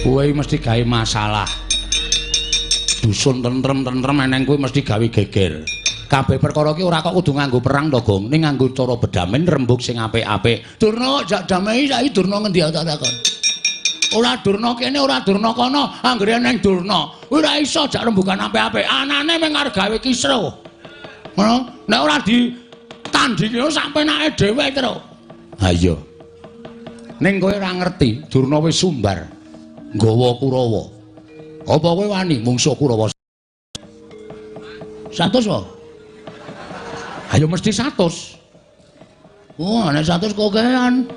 Kowe mesti gawe masalah. Dusun tentrem-tentrem eneng kowe mesti gawe geger. Kabeh perkara ki ora kok kudu nganggo perang to, Gong. Ning nganggo cara bedamen rembug sing apik-apik. Durna jak damai saiki Durna ngendi tak takon. Ora Durna kene, ora Durna kono, anggere eneng Durna. Ora iso jak rembugan apik-apik. Anane mung arep gawe kisruh. Ngono? Nek ora ditandingi sak penake dhewe terus. Ha iya. Ning kowe ora ngerti, Durna wis sumbar nggawa Kurawa. Apa kowe wani mungsuh Kurawa? 100 wae. Ayo mesti 100. Wah, nek 100 kokean.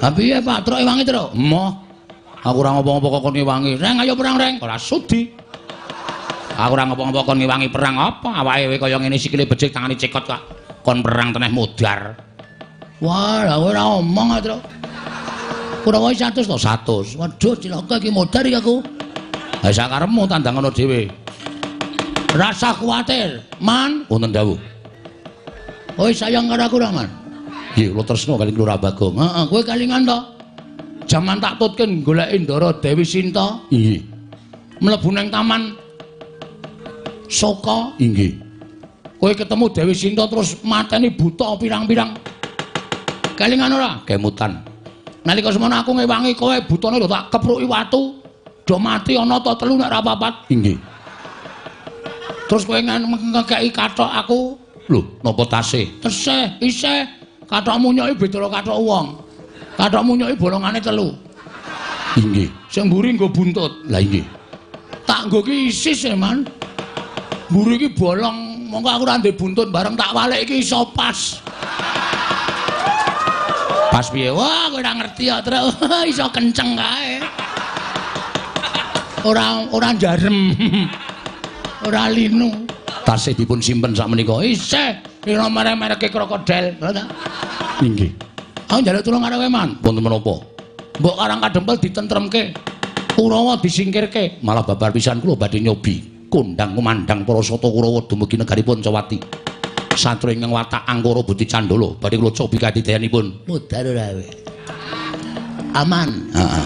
Ha piye Pak Truk ewangi, Truk? Emoh. Aku ora ngopo-ngopo kok kon ngewangi. Reng ayo perang, Reng. Ora sudi. Aku ora ngopo-ngopo kon ngewangi perang apa? Awake kaya ngene sikile becik tangane cekot kok. Kon perang teneh modar. Wah, lah ora omong, Truk. Kurawa 100 to 100. Waduh, cilaka iki modar iki aku. Ha sakarepmu tandang ngono dhewe. Rasa kuwatir, Man. Wonten dawuh. Kowe sayang karo aku ra, Man? Nggih, kula tresna kali Lurah Bagong. Heeh, kowe kalingan to? Jaman tak tutke goleki Ndara Dewi Sinta. Inggih. Mlebu nang taman Soka. Inggih. Kowe ketemu Dewi Sinta terus mateni buta pirang-pirang. Kalingan ora? Kemutan. Nalika semono aku ngewangi kowe butane lho tak kepruki watu. Do mati ana ta telu nek ora papat. Inggih. Terus kowe ngekeki kathok aku. Lho, napa tasih? Tesih, isih. Kathokmu nyoki beda kathok wong. Kathokmu nyoki bolongane 3. Inggih. Sing mburi nggo buntut. Lah inggih. Tak nggo ki isis e, Man. Mburi iki bolong, mongko aku ora ndek buntut bareng tak walik iki iso pas. Pas piye? Wah, kowe ora ngerti ya, Truk. Iso kenceng kae. Ora njarem. Ora linu. Tasih dipun simpen sakmenika. Isih, ora merek-mereke krokodil. Inggih. Aku njaluk tulung karo kowe, Man. Wonten menapa? Mbok Karang Kadempel ditentremke. Kurawa disingkirke. Malah babar pisan kula badhe nyobi kondang kumandang para sata Kurawa dumugi negari Pancawati. Satria ingkang watak angkara budi candala badhe kula cobi kadidayanipun. Mudhar ora kowe. Aman. Heeh.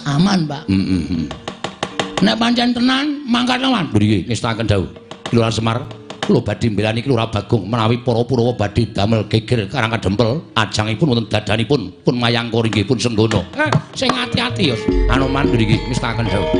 Aman, Pak. Heeh. Nek pancen tenan mangkat lawan. Nggih, ngestakaken dawuh. Lurah Semar, kula badhe mbelani Lurah Bagong menawi para Purawa badhe damel geger Karang Kadempel, ajangipun wonten dadanipun pun mayangkara inggih pun senggana. Sing ati-ati ya. Anoman nggih ngestakaken dawuh.